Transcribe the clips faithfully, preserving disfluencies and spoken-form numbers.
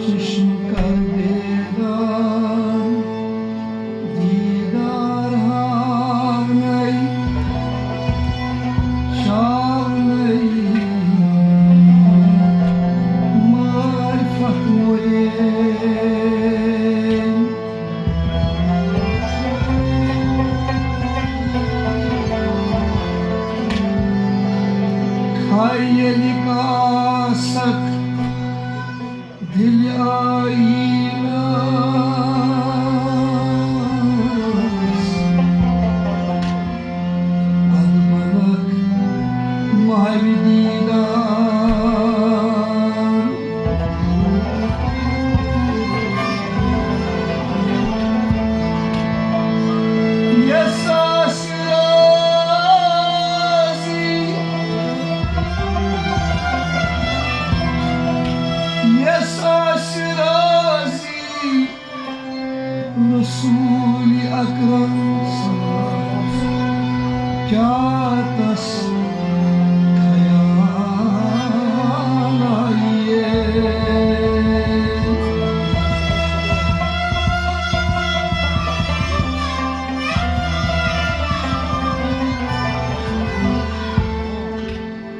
چشم کر بیدار، دیدار ہاونَے، شاونَے، معرفت مرے۔ کھیل کاسک دل آئینس، پد بنک محو دیدار۔ یس آسہِ راضی، یس آسہِ راضی رسول اکرم صلی اللہ علیہ وسلم، کیا تس خیال آئیے؟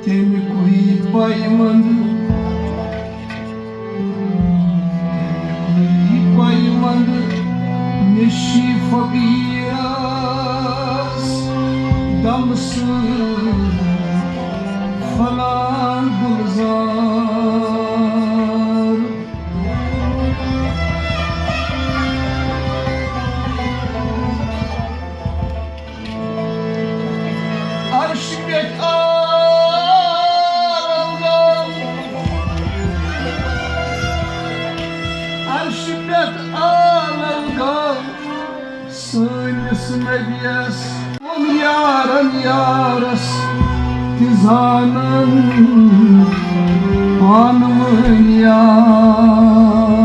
تیٚمہِ کُے پیوند، تیٚمہِ کُے پیوند نشی فقیرس، دم سۭتۍ فلان گلزار۔ عرش پٮ۪ٹھ عالم گام، عرش پٮ۪ٹھ عالم گام، سٲنِس نبیَس ووٚن یارن یارس تہِ زانن پانہٕ ؤنۍ یار۔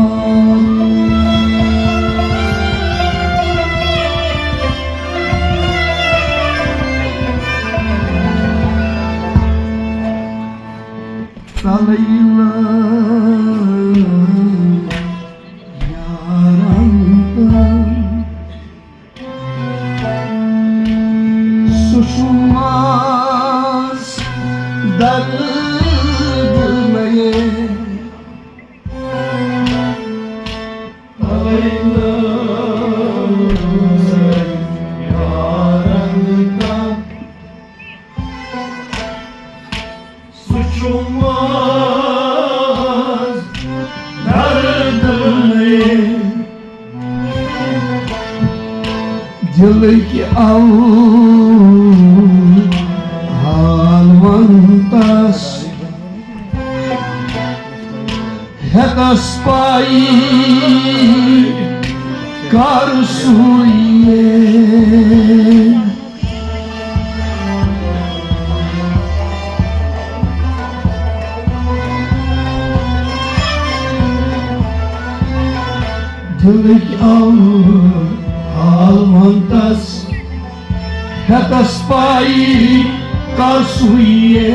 تلے لٲج یارن تل، سُہ چھُ ماز درد نَیے۔ سُہ چھُ ماز دردٕے۔ دِلٕکۍ اَو حال وَنتَس۔ ہیتس پائی کر سوئیے۔ دلک ام حال ونتس۔ ہیتس پائی کر سویے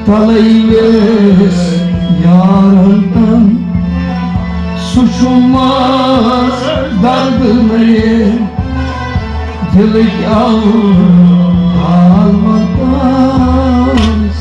تلے ویس یارن تن۔ سُہ چھُ ماز درد نَیے دلک ام حال ونتس۔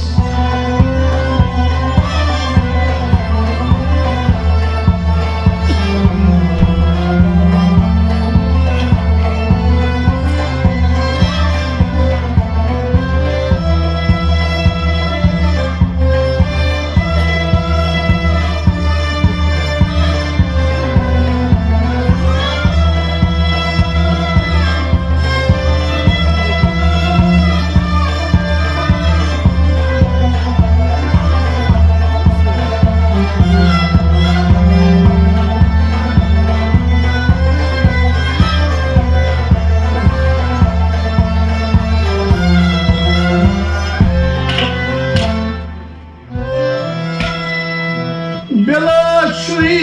بلا شوی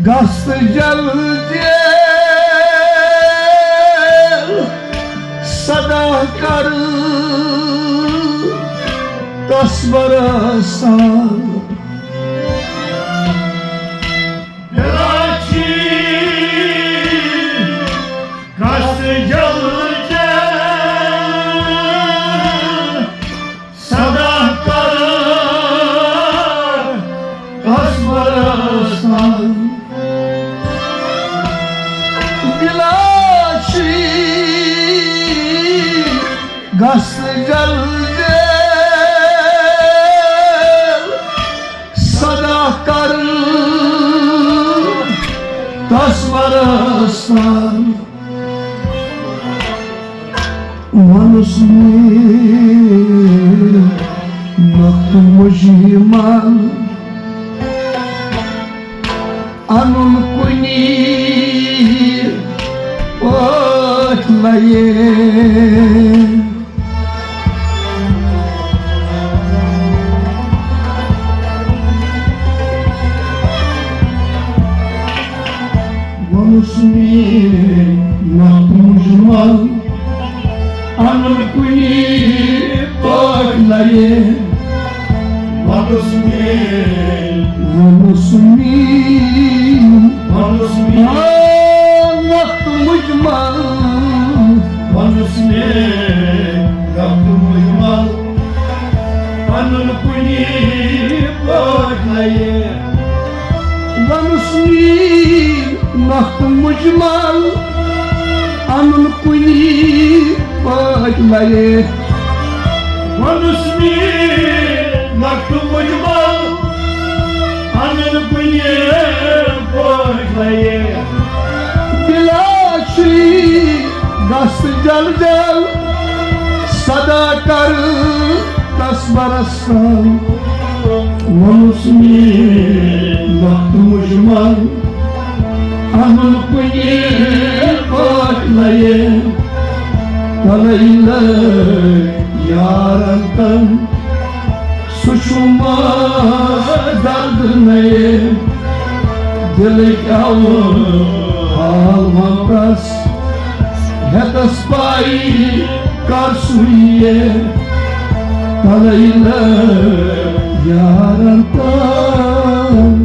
گژھ جلدی صدا کر۔ تصبرس تل۔ بلاچی کس جل جل صدا کر تصبرس تل۔ بلاچی گژھ جلدی صدا کر تصبرس تل۔ وَنُس مےٚ نۄقطہٕ مُجمل اَنُن کُنی پٲٹھۍ لَیے۔ وَنُس مےٚ نۄقطہٕ مُجمل اَنُن کُنی پٲٹھۍ لَیے۔ وَنُس مےٚ، وَنُس مےٚ، وَنُس مےٚ۔ آ، نۄقطہٕ مُجمل۔ وَنُس مےٚ نۄقطہٕ مُجمل اَنُن کُنی پٲٹھۍ لَیے۔ وَنُس مےٚ نۄقطہٕ مُجمل اَنُن کُنی پٲٹھۍ لَیے۔ وَنُس مےٚ نۄقطہٕ مُجمل اَنُن کُنی پٲٹھۍ لَیے۔ بلاچی گژھ جل جل صدا کر تصبرس تل۔ وَنُس مےٚ نۄقطہٕ مُجمل اَنُن کُنی پٲٹھۍ لَیے۔ تَلَے لٔگۍ یارن تن سُہ چھُ ما درد نَیے۔ دِلٕکۍ اَوٕ حال ما پرٛژھ ہیٚتس پَے کر سُہ یِیہِ۔ تَلَے لٔگۍ یارن تن۔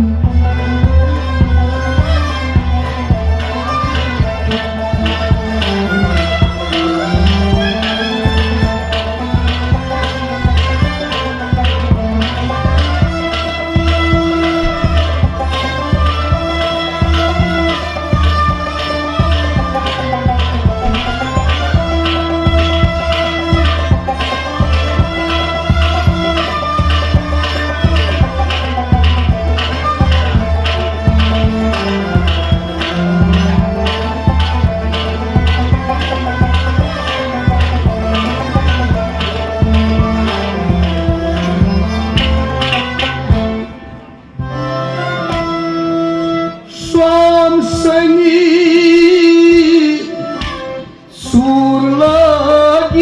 سۄ آمہٕ سنی سوٗر لٲگِتھ،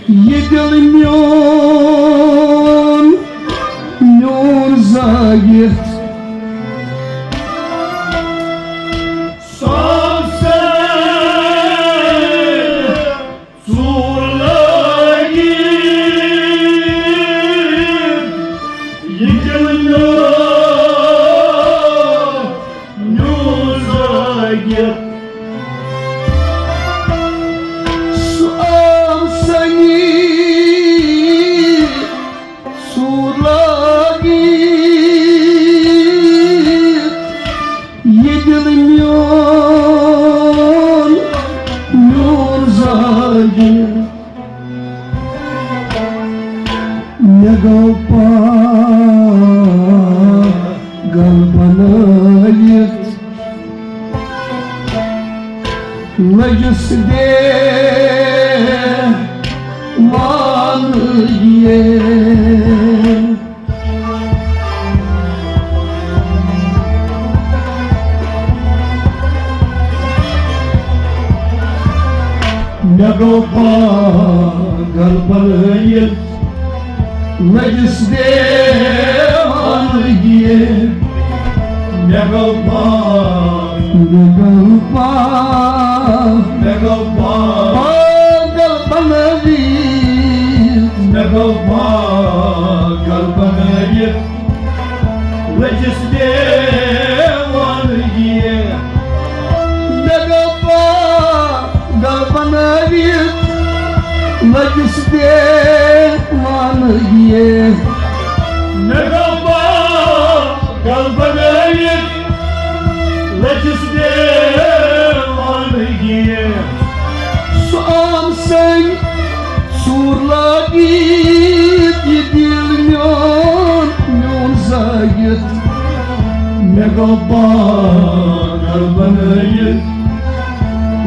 یہِ دِل میون نیوٗر زٲگِتھ۔ سۄ آمہٕ سنی سوٗر لٲگِتھ، یہِ دِل میون نیوٗر زٲگِتھ۔ سۄ آمہٕ سنی سوٗر لٲگِتھ، یہِ دِل میون نیوٗر زٲگِتھ۔ مےٚ گوٚو پاگل بنٲیِتھ، لٔجِس دیوانگی۔ مےٚ گوٚو پاگل بنٲیِتھ، لٔجِس دیوانگی۔ مےٚ گوٚو پاگل، مےٚ گوٚو پاگل، مےٚ گوٚو پاگل، پاگل بنٲوِتھ۔ پاگل بنٲیِتھ لٔجِس دیوانگی۔ مےٚ گوٚو پاگل بنٲوِتھ لٔجِس دیوانگی۔ مےٚ گوٚو پاگل بنٲوِتھ لٔجِس دیوانگی۔ سُہ آم سٔنۍ ژوٗر لٲگِتھ یہِ دِل میون، میون زٲیِتھ۔ مےٚ گوٚو پاگل بنٲیِتھ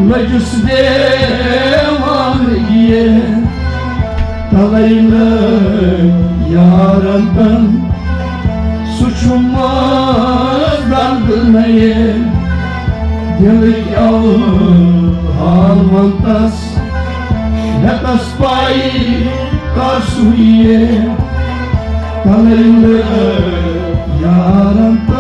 لٔجِس دیوانگی۔ تَلَے لٔگۍ یارَن تَن، سُہ چھُ منٛز دَنٛد نَیے۔ دِلٕکۍ اَوٕ حال وَنتَس، ہیٚتَس پَے کَر سُہ یِیے۔ تَلَے لٔگۍ یارَن تَن۔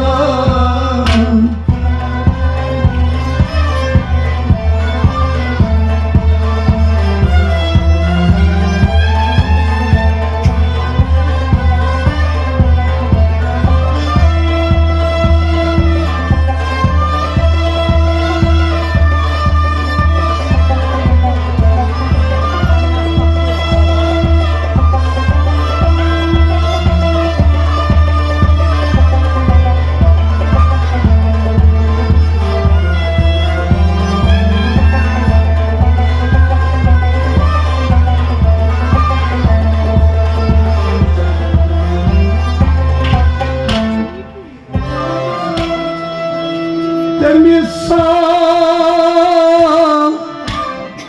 تٔمِس سان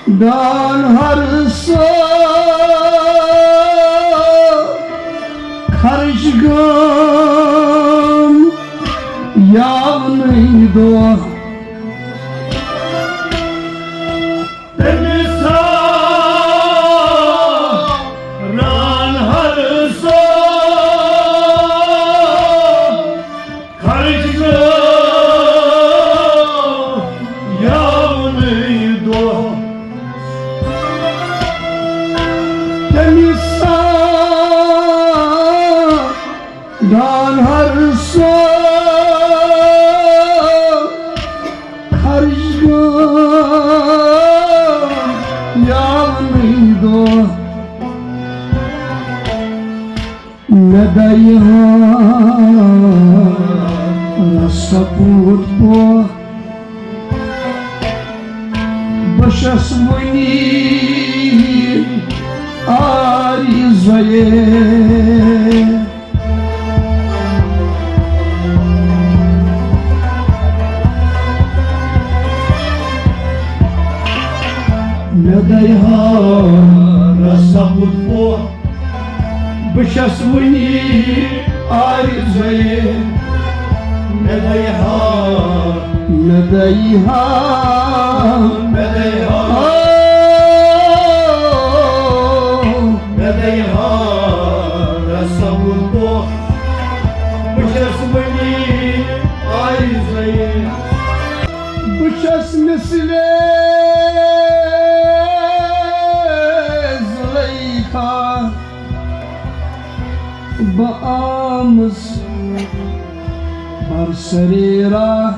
ڈان ہر سو خرچ گام یاونٕے دۄہ۔ تٔمِس سان ڈان ہر سو خرچ گام یاونٕے دۄہ۔ تٔمِس سان ڈان ہر سو خرچ گام یاونٕے دۄہ۔ مےٚ دَیہِ ہا رَسَپوٗت پوہ، بہٕ چھَس وُنی آری زویے۔ مےٚ دَیہِ ہا رَسَپوٗت پوہ، بہٕ چھَس وُنی آرِ زویے۔ مےٚ دَیہِ ہا، مےٚ دَیہِ ہا، مےٚ دَیہِ ہا، مےٚ دَیہِ ہا رَسَپوٗت پوہ، بہٕ چھَس وُنی آرِ زویے۔ بہٕ چھَس مِثلے زُلیخا، بہٕ آمٕژ بر سریرا،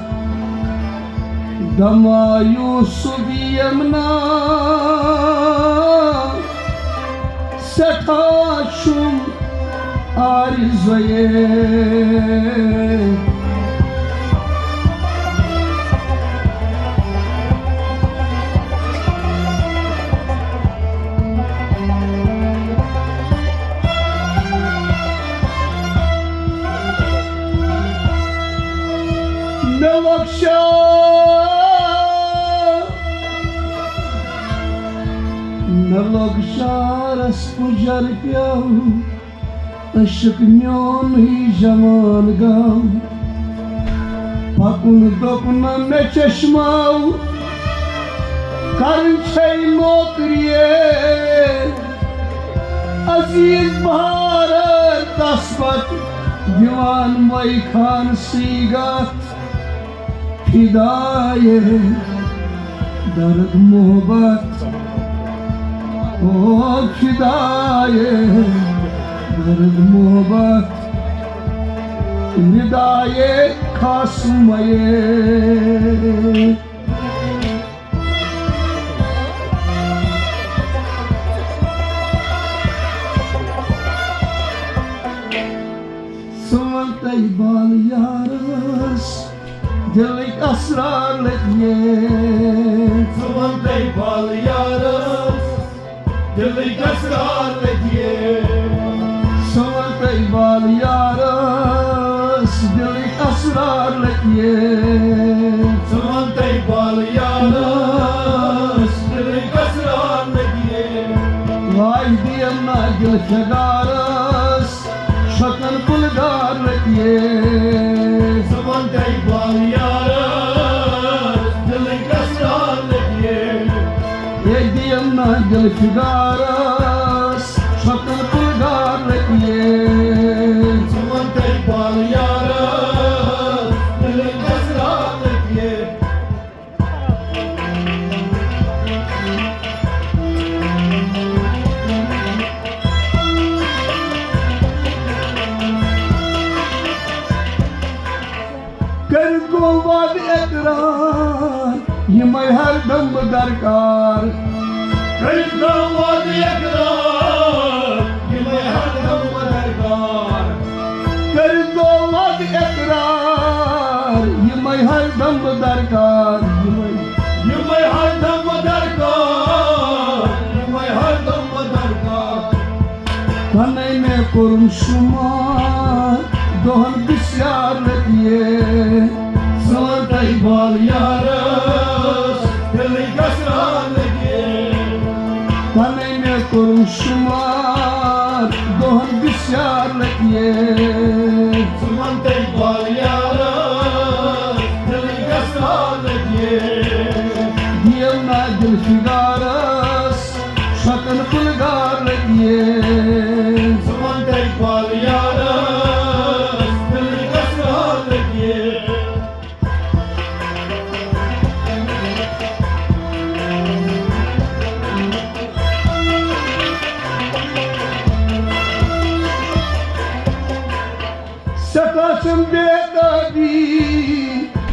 دما یوسف یمنا، سٮ۪ٹھاہ چھُم آرزویے۔ مےٚ لۄکچار، مےٚ لۄکچارس پُجر پیوٚو، عشق میونٕے جوان گوٚو۔ پکُن دوٚپ نہٕ مےٚ چشمو، کرٕنۍ چھے نوکریے۔ عزیز بہار تس پتہٕ دِوان مے خان سٕے گتھ۔ فدایے درد محبت، او فدائے درد محبت، ردائے خاص مئے۔ سون تئی بال یارس، دلک اسرار لگیے۔ سون تئی بال یارس، دلک اسرار لگیے۔ سون تئی بال یارس، دلک اسرار لگیے۔ سون تئی بال یارس، دلک اسرار لگیے۔ واہ دیم نا دل فگارس، شکن پلگار لگیے۔ زبان تئی بال یار، دل کسرار لگیے۔ اے دیم نا دل فگارس، شکن پلگار لگیے۔ زبان تئی بال یار، دل کسرار لگیے۔ کٔرِتھ گوٚو وعدٕ اقرار، یِمے ہر دم درکار۔ کٔرِتھ گوٚو وعدٕ اقرار، یِمے ہر دم درکار۔ کٔرِتھ گوٚو وعدٕ اقرار، یِمے ہر دم درکار۔ یِمے یِمے ہر دم درکار، یِمے ہر دم درکار۔ تنے مےٚ کوٚرُم شُمار، دۄہن بسیار لگیے۔ سون تئی بال یارس، دلٕے گسرار لگیے۔ تنے مےٚ کوٚرُم شُمار، دۄہن بسیار لگیے۔ سون تئی بال یارس، دلٕے گسرار لگیے۔ دیم نا دل فگارس، شکن پلگار لگیے۔ زبان تئی بال یارس، دل کسرار لگیے۔ سٮ۪ٹھاہ چھَم بے تابی،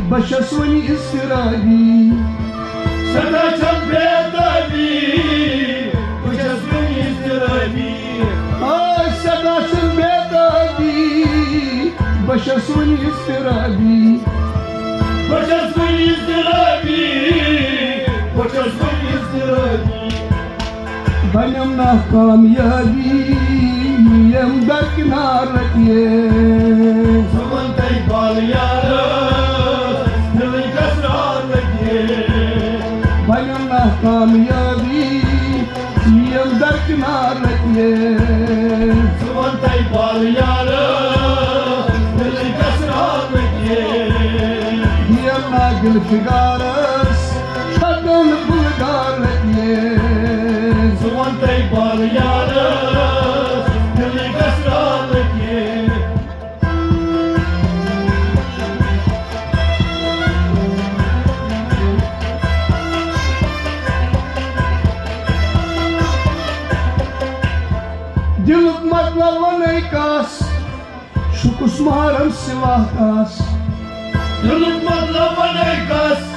بہٕ چھَس وۄنۍ اضطرابی۔ سٮ۪ٹھاہ چھَم بے تابی، بہٕ چھَس وۄنۍ اضطرابی۔ آ، سٮ۪ٹھاہ چھَم بے تابی، بہٕ چھَس وۄنۍ اضطرابی۔ بہٕ چھَس وۄنۍ اضطرابی، بہٕ چھَس وۄنۍ اضطرابی۔ بنم نا کامیابی، یم درکنار لگیے۔ زبان تئی بال یارس، دلٕے گسرار لگیے۔ بنم نا کامیابی، یم درکنار لگیے۔ زبان تئی بال یارس، دلٕے گسرار لگیے۔ دیم نا دل فگارس، شکن پلگار لگیے۔ زبان تئی بال یارس، دلٕے گسرار لگیے۔ دلُک مطلب ونے کس، چھُکُس محرم سوا تس۔ دلُک مطلب ونے کس،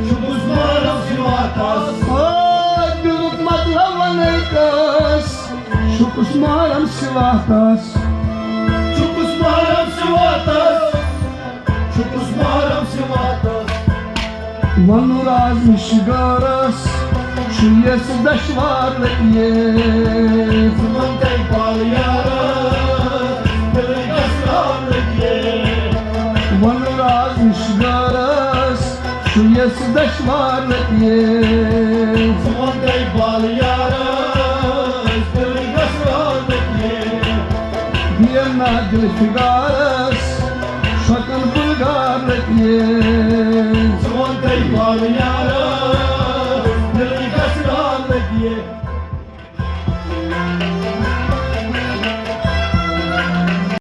چھُکُس محرم سوا تس۔ آ، دلُک مطلب ونے کس، چھُکُس محرم سوا تس۔ چھُکُس محرم سوا تس، چھُکُس محرم سوا تس۔ ونُن راز نِش گارس، چھُ یس دشوار لگیے۔ زبان تئی بال یارس، دلٕے گسرار لگیے۔ ونُن راز نِش گارس، چھُ یس دشوار لگیے۔ زبان تئی بال یارس، دلٕے گسرار لگیے۔ دیم نا دل فگارس، شکن پلگار لگیے۔ زبان تئی بال یارس،